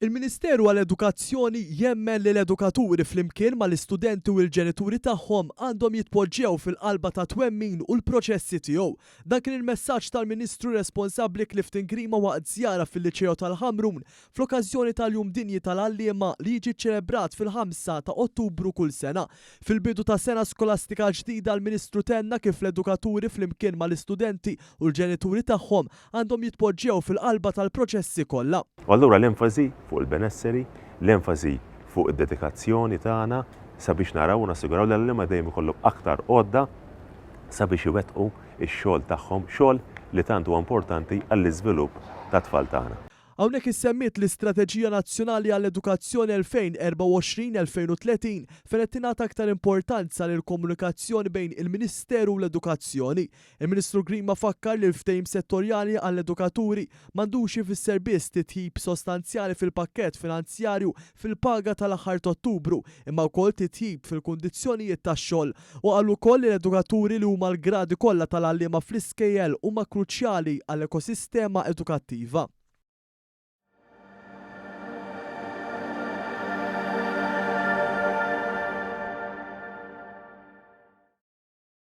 Il-Ministeru għall-Edukazzjoni jemmen li l-edukaturi flimkien mal-istudenti u l-ġenituri tagħhom għandhom jitpoġġew fil-qalba tat-twemmin u l-proċessi tiegħu. Dan kien il-messaġġ tal-Ministru responsabbli Clifton Grima waqt żjara fil-Liċeo tal-Ħamrun fl-okkażjoni tal-Jum Dinji tal-Għalliema li jiġi ċċelebrat fil-5 ta' Ottubru kull sena. Fil-bidu ta' sena skolastika ġdida l-Ministru tenna kif l-edukaturi flimkien mal-istudenti u l-ġenituri tagħhom għandhom jitpoġġew fil-qalba tal-proċessi kollha. U allura l-enfasi fuq il-benesseri, l-enfasi fuq id-dedikazzjoni tagħna sabiex naraw u nassiguraw li l-għalliema dejjem ikollhom aktar għodda sabiex iwettqu x-xogħol tagħhom, xogħol li tant huwa importanti għall-iżvilupp tat-tfal tagħna. Hawnhekk issemmiet l-Istrateġija Nazzjonali għall-Edukazzjoni 2024-2030 fejn qed tingħata aktar importanza lill-komunikazzjoni bejn il-Ministeru u l-Edukazzjoni. Il-Ministru Grima fakkar li l-ftehim settorjali għall-edukaturi m'għandux ifisser biss titjib sostanzjali fil-pakkett finanzjarju fil-paga tal-aħħar t'Ottubru imma wkoll titjib fil-kundizzjonijiet tax-xogħol. Hu qal ukoll li l-edukaturi li huma l-gradi kollha tal-għalliema fl-iskejjel huma kruċjali għall-ekosistema edukattiva.